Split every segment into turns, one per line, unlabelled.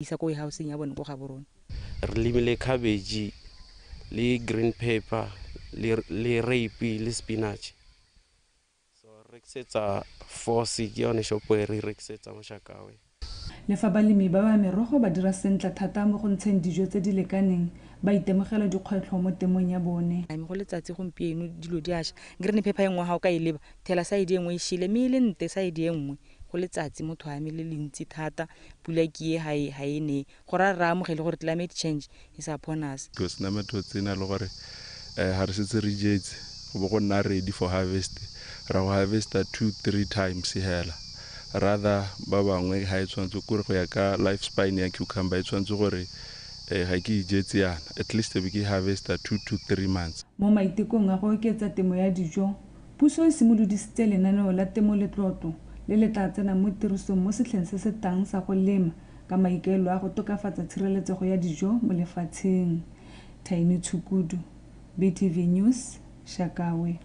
Isa ko houseng ya bone ko Gaborone.
Re lemile cabbage le green pepper le rape le spinach. So re rekisetsa force ke yone shopo e re rekisetsa mo Shakawe.
Le fa balemi ba ba merogo ba dira sentle thata mo go ntsheng dijo tse di lekaneng, ba itemogela dikgwetlho mo temong ya bone.
Go letsatsi gompieno dilo di a ša. Green pepper e nngwe ga o ka e leba, thela side e nngwe e šele mme e le nte side e nngwe. Go letsatsi motho a ame le lentsi thata, pula ke e ga e ne. Go raya re amogele gore climate change is upon us.
Go sena methods tse na le gore ga re setse re jetse go bo go nna ready for harvest, ra go harvesta 2-3 times hela. Rather ba bangwe ga e tshwanetse kore go ya ka life span ya cucumber e tshwanetse gore ga ke e jetse yana, at least be ke harvesta 2 to 3 months.
Mo maitekong a go oketsa temo ya dijo, puso e simolodisitse lenaneo la temo letlotlo le le tla tsenang mo tirisong mo setlheng se se tlang sa go lema ka maikaelelo a go tokafatsa tshireletsego ya dijo mo lefatsheng. Thaini Tshukudu, BTV News, Shakawe.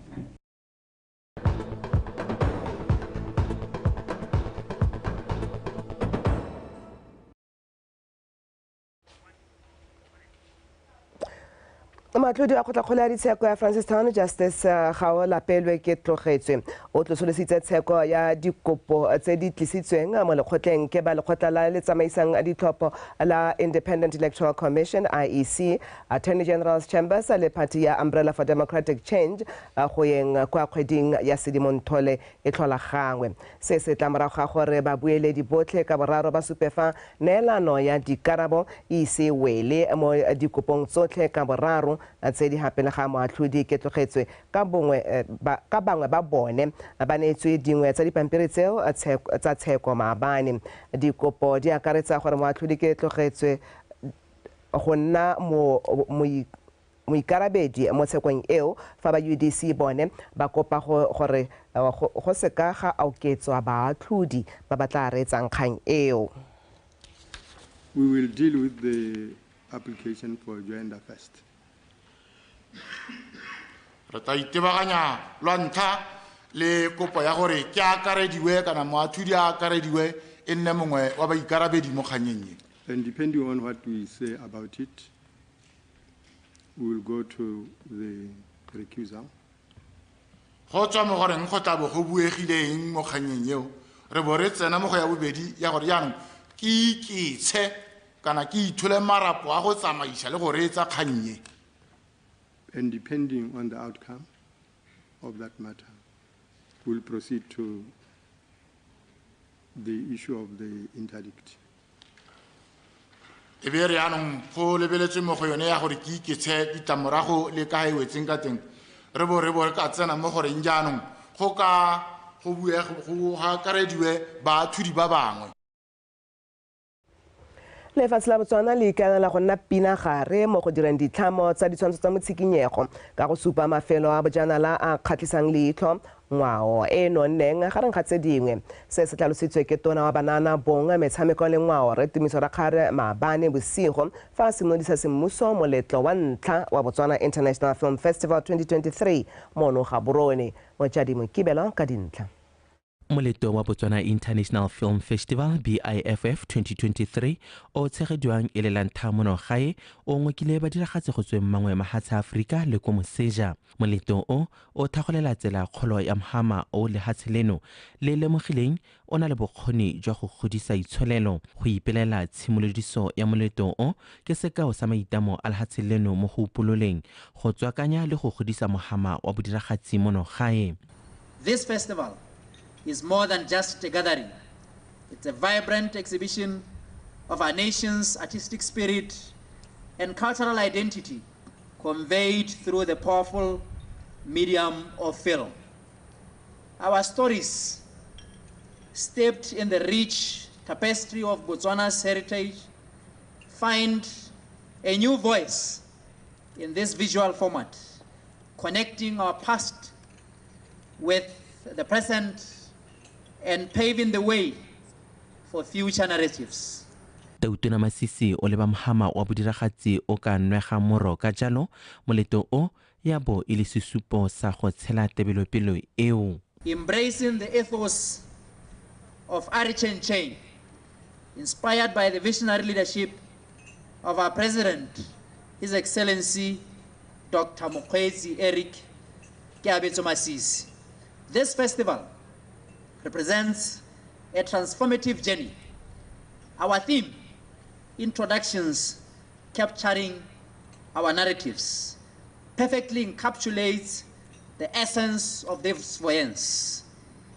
Matlodi a kgotlakgolo ya ditsheko ya Francistown Justice Gaolapelwe ke tlogetswe o tlosolositse tsheko ya dikopo tse di tlisitsweng mo lekgotleng ke ba lekgotla la le tsamaisang ditlhopho la Independent Electoral Commission IEC, Attorney General's Chambers le party ya Umbrella for Democratic Change go yeng kwa kgweding ya Sedimonthole e tlhola gangwe. Se se tla morago ga gore babueledi botlhe ka boraro ba supe fa neelano ya dikarabo e ise wele mo dikopong tsotlhe ka boraro tse di gapele ga moatlhodi ke tlogetswe ka bongwe ka bangwe ba bone ba neetswe dingwe tsa dipampiri tseo tsa tsheko maabane. Dikopo di akaretsa gore moatlhodi ke tlogetswe go nna moikarabedi mo tshekong eo fa ba UDC bone ba kopa gore go seka ga oketswa baatlhodi ba ba tla reetsang kgang eo.
We will deal with the application for joinder first.
Re tla itebaganya lwa ntlha le kopo ya gore ke akarediwe kana moatlhodi a akarediwe e nne mongwe wa baikarabedi mo kganyeng e.
And depending on what we say about it, we will go to the recusal.
Go tswa mo goreng go tla bo go buegileng mo kganyeng eo, re bo re tsena mo go ya bobedi ya gore jaanong ke iketshe kana ke ithole marapo a go tsamaisa le go reetsa kgang e.
And depending on the outcome of that matter, we'll proceed to the issue of the interdict.
E be re jaanong go lebeletswe mo go yone ya gore ke iketshe ditlamorago le ka e wetseng ka teng, re bo re ka tsena mo goreng jaanong go ka go bue go akarediwe baatlhodi ba bangwe.
Lefatshe la Botswana le ikaelela go nna pinagare mo go direng ditlhamo tsa ditshwantsho tsa motshikinyego ka go supa mafelo a bojanala a kgatlhisang leitlho, ngwao e nonneng gareng ga tse dingwe. Se se tlhalositswe ke tona wa banana bong metshameko le ngwao Rre Tumiso Rakgare maabane bosigo fa a simolodisa semmuso moletlo wa ntlha wa Botswana International Film Festival 2023 mono Gaborone. Mojadi Mokibelo ka dintlha.
Moletlo wa Botswana International Film Festival BIFF 2023 o tshegediwang e le la ntlha mono gae o ngokile badiragatsi go tsweng mangwe mahatshe a Aforika le ko moseja. Moletlo o o thagolela tsela kgolo ya mohama o lehatshe leno le lemogileng o na le bokgoni jwa go godisa itsholelo. Go ipelela tshimolodiso ya moletlo o ke sekao sa maitamo a lehatshe leno mo go upololeng go tswakanya le go godisa mohama wa bodiragatsi mono gae.
This festival is more than just a gathering. It's a vibrant exhibition of our nation's artistic spirit and cultural identity conveyed through the powerful medium of film. Our stories, steeped in the rich tapestry of Botswana's heritage, find a new voice in this visual format, connecting our past with the present and paving the way for future narratives.
Tautona Masisi o leba mohama wa bodiragatsi o ka nwega moro ka jalo moletlo o ya bo e le sesupo sa go tshela tebelopele eo.
Embracing the ethos of Arichen Chain, Inspired by the visionary leadership of our President, His Excellency Dr. Mokgweetsi Eric Keabetswe Masisi, this festival represents a transformative journey. Our theme, Introductions Capturing Our Narratives, perfectly encapsulates the essence of this voyance.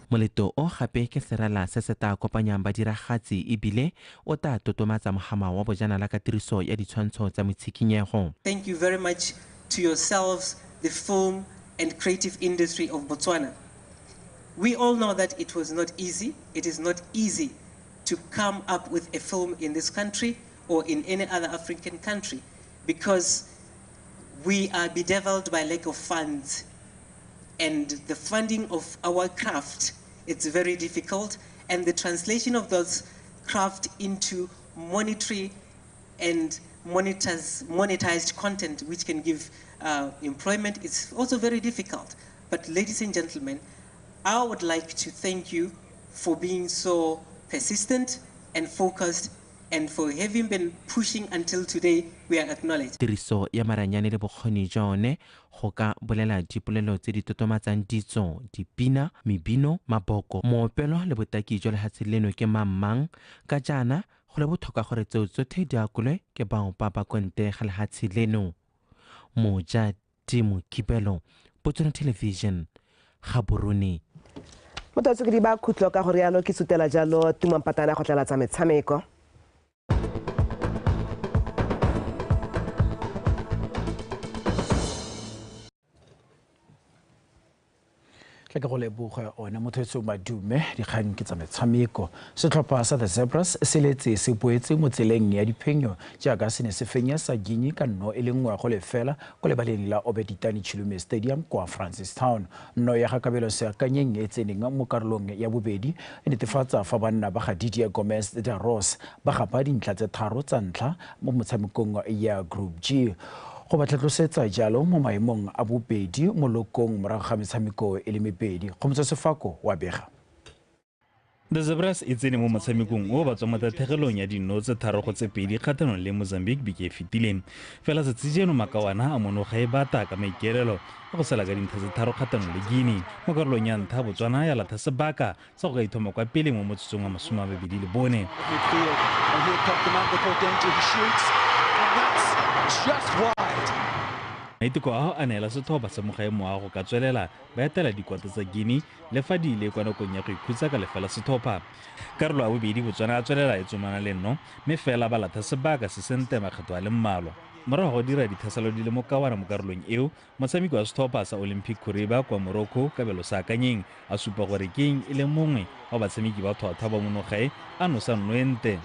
Moleto o gape ke serala se se tla kopanyang badiragatsi ebile o tla totomatsa mogama wa bojanala ka tiriso ya ditshwantsho tsa motshikinyego.
Thank you very much to yourselves, the film and creative industry of Botswana. We all know that it was not easy. It is not easy to come up with a film in this country or in any other African country because we are bedeviled by lack of funds. And the funding of our craft, it's very difficult. And the translation of those craft into monetary and monetized content, which can give employment, is also very difficult. But ladies and gentlemen, I would like to thank you for being so persistent and focused and for having been pushing until today we are acknowledged.
Tiriso ya maranyane le bokgoni jwa one go ka bolela dipolelo tse di totomatsang ditso, dipina, mebino, maboko, moopelo le botaki jwa lehatshe leno ke mang ka jaana go le botlhokwa gore tseo tsotlhe di akolwe ke bao ba ba konte ga lehatshe leno. Moja Timo Kibelo, Botswana Television, Gaborone.
Motho a ba khutlo ka gore yalo ke sutela jalo tumampatana go tlalatsa metshameko.
Ke go leboga one motho etso madume dikgang ke tsa metshameko. Setlhopha sa The Zebras se letse se boetse mo tseleng ya diphenyo jaaka se ne se fenya sa Guinea ka 0-1 ko lebaleng la Obeditani Chilume Stadium kwa Francistown. Nno ya ga Kabelo Seakanyeng e tseneng mo karolong ya bobedi e netefatsa fa banna ba ga Didier Gomez de Ross ba gapa dintlha tse tharo tsa ntlha mo motshamekong ya Group G. Go ba tlhatlosetsa jalo mo maemong a bobedi mo lokong morago ga metshameko e le mebedi. Kgomotso Sefako wa bega.
The Zebras e tsene mo motshamekong o ba tswa mo tatlhegelong ya dino tse 3-2 kgatlhanong le Mozambique beke e fetileng. Fela tsatsi jeno makawana a monoga e bata ka maikaelelo a go sala ka dintlha tse 3 kgatlhanong le Guinea. Mo karolong ya ntlha Botswana ya latha sebaka sa go ka ithoma kwa pele mo motsotsong wa 24. Maiteko ao a neela setlhopha sa mogae moago ka tswelela ba etela dikwata tsa Guinea le fa di ile kwa nakong ya go ikhutsa ka lefela setlhopha. Karolo ya bobedi Botswana a tswelela e tsomana le nno mme fela ba latha sebaka se sente makgetho a le mmalwa. Morago go dira dithaselo di le mokawana mo karolong eo, motshameki wa setlhopha sa Olympic Kuriba kwa Morocco Kabelo Seakanyeng a supa gore keng e le mongwe wa batshameki ba tlhwatlhwa ba monogae a nosa nnoente.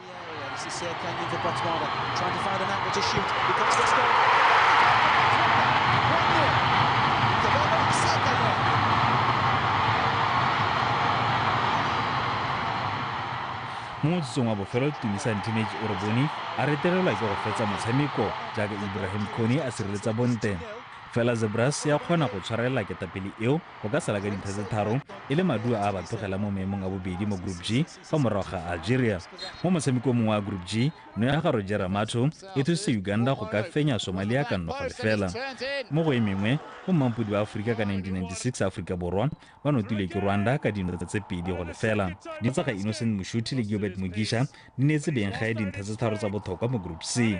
Mo motsotsong wa bofelo Tumisang Teenage Oroboni a retelelwa ke go fetsa motshameko jaaka Ibrahim Kone a sireletsa bonte. Fela Zebras ya kgona go tshwarelela ketapele eo go ka sala ka dintlha tse 3 e le maduo a ba tlogela mo maemong a bobedi mo Group G fa morago ga Algeria. Mo motshamekong mongwe wa Group G, no ya ga Roger Amato e thusitse Uganda go ka fenya Somalia ka 0-0. Mo go e mengwe, bo mmampodi ba Aforika ka 1996 Aforika Borwa ba notilwe ke Rwanda ka dino tse 2-0. Dino tsa ga Innocent Mushuti le Gilbert Mugisha di neetse benggae dintlha tse 3 tsa botlhokwa mo Group C.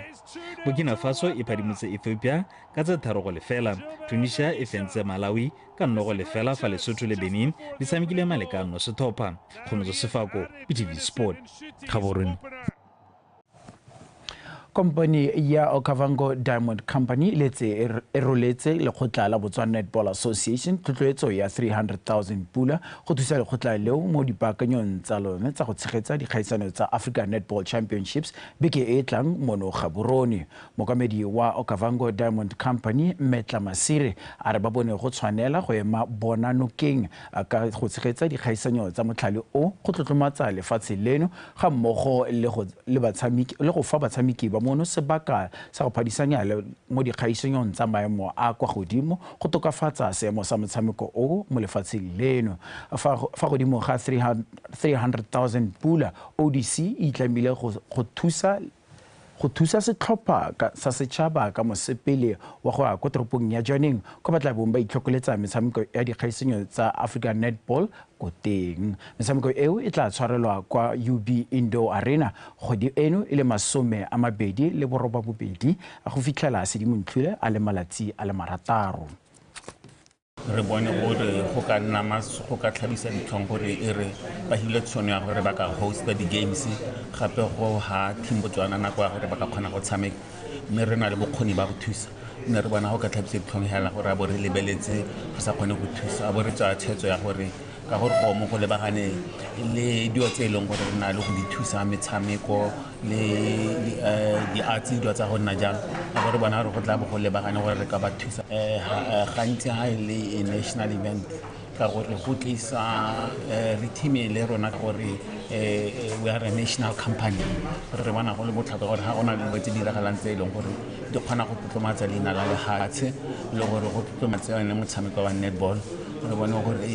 Burkina Faso e phadimotse Ethiopia ka tse 3-0. Tunisia e fentse Malawi ka 0-0 fa Lesotho le Benin di tshamekile malekano setlhopha. Kgomotso Sefako, BTV Sport, Gaborone.
Kompani ya Okavango Diamond Company letse e roletse lekgotla la Botswana Netball Association tlotloetso ya 300,000 pula go thusa lekgotla leo mo dipaakanyong tsa lone tsa go tshegetsa dikgaisano tsa Africa Netball Championships beke e tlang mono Gaborone. Mokamedi wa Okavango Diamond Company Mmetla Masire a re ba bone go tshwanela go ema bona nokeng ka go tshegetsa dikgaisanyo tsa motlhale o go tlotlomatsa lefatshe leno ga mmogo le go fa batshameki ba mono sebaka sa go phadisanya le mo dikgaisanyong tsa maemo a kwa godimo go tokafatsa seemo sa motshameko o mo lefatsheng leno. Fa godimo ga 300,000 pula, ODC e itlamile go thusa setlhopha sa setšhaba ka mosepele wa go ya kwa toropong ya Jwaneng kwa ba tla bong ba itlhokoletsa metshameko ya dikgaisanyo tsa Africa Netball ko teng. Metshameko eo e tla tshwarelwa kwa UB Indoor Arena kgwedi eno e le 28 go fitlhela Sedimontlhole a le malatsi a le 6.
Re bone gore go ka nna go ka tlhabisa ditlhong gore e re ba hile tšhono ya gore ba ka hosta di-games gape go ha team Botswana nako ya gore ba ka kgona go tshameka, mme re na le bokgoni ba go thusa. Mme re bona go ka tlhabisa ditlhong hela gore a bo re lebeletse go sa kgone go thusa, a bo re tsaya tshwetso ya gore ka gore go mo go lebagane le dilo tse e leng gore re na le go di thusa metshameko le di-arts, dilo tsa go nna jalo, a bo re bona gore go tla bo go lebagane gore re ka ba thusa. Gantsi ha e le a national event ka gore go tlisa re team le rona gore we are a national company, gore re bona go le botlhokwa gore ga go na le dilo tse di diragalang tse e leng gore di kgona go tlotlomatsa leina la lehatshe le gore go tlotlomatse yone motshameko wa netball, re bone gore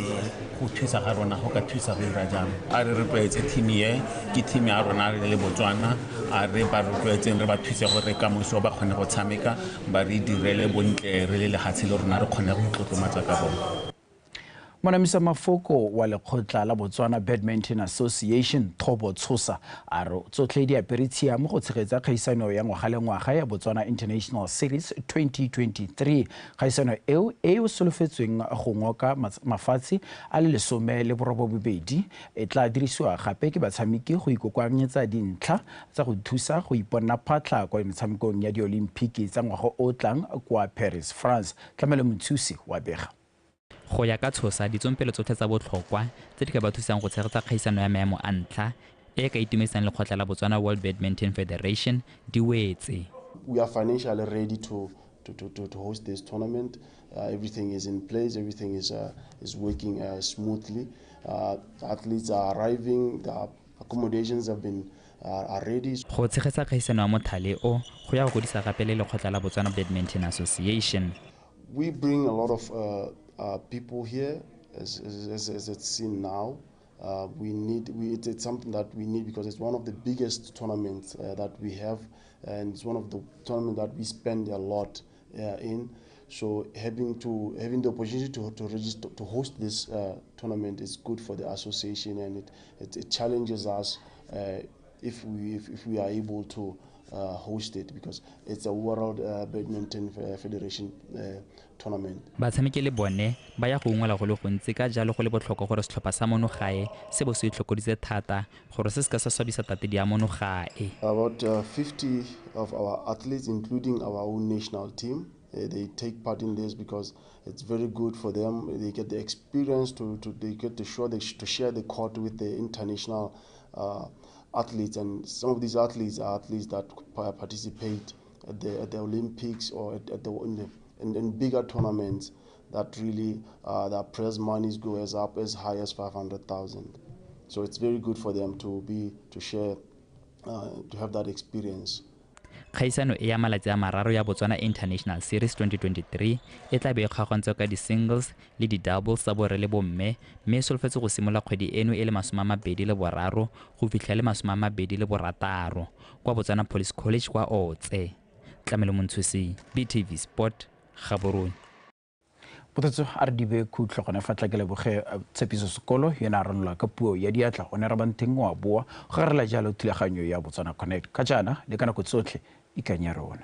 go thusa ga rona go ka thusa go dira jang. A re rotloetse team e, ke team ya rona re le Botswana, a re ba rotloetseng re ba thuse gore kamoso ba kgone go tshameka, ba re direle bontle re le lehatshe le rona re kgone go itlotlomatsa ka bone.
Monamisa Mafoko wa lekgotla la Botswana Badminton Association Thobo Tshosa a re tsotlhe di apere tshiamo go tshegetsa kgaisano ya ngwaga le ngwaga ya Botswana International Series 2023. Kgaisano eo e o solofetsweng go ngoka mafatshe a le 18 e tla dirisiwa gape ke batshameki go ikokoanyetsa dintlha tsa go thusa go iponna phatlha kwa metshamekong ya diolimpiki tsa ngwaga o tlang kwa Paris, France. Tlamelo Mothusi wa bega.
Go ya ka Tshosa, ditsompelo tsotlhe tsa botlhokwa tse di ka ba thusang go tshegetsa kgaisano ya maemo a ntlha e ka itumedisang lekgotla la Botswana World Badminton Federation di wetse.
We are financially ready to host this tournament. Everything is in place, everything is working smoothly. Athletes are arriving, the accommodations have been are ready.
Go tshegetsa kgaisano ya mothale o go ya go godisa gape le lekgotla la Botswana Badminton Association.
We bring a lot of people here, as it's seen now. It's something that we need because it's one of the biggest tournaments that we have, and it's one of the tournaments that we spend a lot in. So having the opportunity to register to host this tournament is good for the association, and it challenges us if we are able to host it, because it's a World Badminton Federation tournament.
Batshameki le bone ba ya go ungwela go le gontsi, ka jalo go le botlhokwa gore setlhopha sa mono gae se bo se itlhokoditse thata gore se se ka sa swabisa tatedi ya mono gae.
About 50 of our athletes, including our own national team, they take part in this because it's very good for them. They get the experience to share the court with the international athletes, and some of these athletes are athletes that participate at the Olympics or in bigger tournaments that really the prize monies go as up as high as 500,000. So it's very good for them to have that experience.
Kgaisano e ya malatsi a mararo ya Botswana International Series 2023 e tla be e kgaogantswe ka di-singles le di-doubles tsa borre le bomme, mme e solofetse go simolola kgwedi eno e le 23 go fitlha le 26 kwa Botswana Police College kwa Otse. Tlamelo Montshusi, BTV Sport, Gaborone.
Potso a re dibe khutlo gone fa tla ke leboge Tshepiso Sekolo yena a ronola ka puo ya diatla gone re banteng wa boa go garela jalo thulaganyo ya Botswana Connect ka jaana le ka nako tsotlhe ikanya rona.